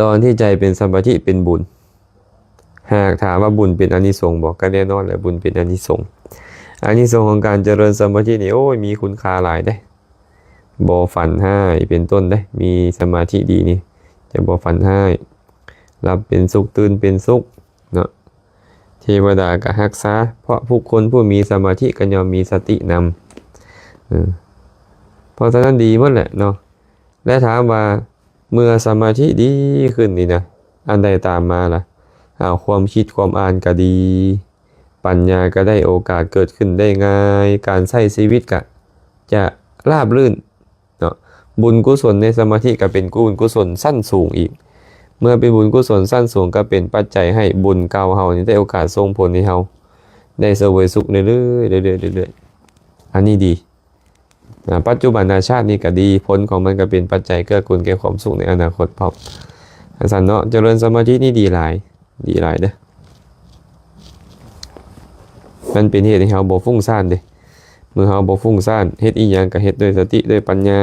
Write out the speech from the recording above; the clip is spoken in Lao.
ຕອນທີ່ໃຈເປັນສະມາທິເປັນບຸນ. ຫາກຖາມວ່າບຸນເປັນອານິສົງບໍ່? ກໍແນ່ນອນແຫຼະ ບຸນເປັນອານິສົງ. ອານິສົງຂອງການຈະເລີນສະມາທິນີ້ ໂອ້ຍ ມີຄຸນຄ່າຫຼາຍເດ້. ບໍ່ຝັນຮ້າຍເປັນຕົ້ນເດ້. ມີສະມາທິດີນີ້ ຈະບໍ່ຝັນຮ້າຍ, ຫຼັບເປັນສຸກ ຕື່ນເປັນສຸກເນາະ. ເທວະດາກໍຮັກສາ, ເພາະບຸກຄົນຜູ້ມີສະມາທິກໍຍ່ອມມີສະຕິນຳ. ເອີ ເພາະສະນັ້ນດີໝົດແຫຼະເນາະ. ແລະ ຖາມວ່າເມື່ອສະມາທິດີຂຶ້ນນີ້ນະ ອັນໃດຕາມມາລະ? ອ້າວ ຄວາມຄິດຄວາມອ່ານກໍດີ, ປັນຍາກໍໄດ້ໂອກາດເກີດຂຶ້ນໄດ້ງ່າຍ, ການໃຊ້ຊີວິດກໍຈະລາບລື່ນເນາະ. ບຸນກຸສົນໃນສະມາທິກໍເປັນບຸນກຸສົນຊັ້ນສູງອີກ. ເມື່ອເປັນບຸນກຸສົນຊັ້ນສູງ ກໍເປັນປັດໄຈໃຫ້ບຸນເກົ່າເຮົານີ້ໄດ້ໂອກາດສົ່ງຜົນໃຫ້ເຮົາໄດ້ສະເຫວີຍສຸກເລື້ອຍໆ ເລື້ອຍໆ ເລື້ອຍໆ. ອັນນີ້ດີ. ອາ ປັດຈຸບັນນະຊາດນີ້ກໍດີ, ຜົນຂອງມັນກໍເປັນປັດໄຈເກື້ອກູນແກ່ຄວາມສຸກໃນອະນາຄົດພ້ອມ. ຈັ່ງຊັ້ນເນາະ, ຈະເລີນສະມາທິນີ້ດີຫຼາຍ, ດີຫຼາຍເດີ້. ມັນເປັນເຫດໃຫ້ເຮົາບໍ່ຟຸ້ງສ້ານເດ້. ເມື່ອເຮົາບໍ່ຟຸ້ງສ້ານ, ເຮັດອີ່ຫຍັງກໍເຮັດດ້ວຍສະຕິ, ດ້ວຍປັນຍາ.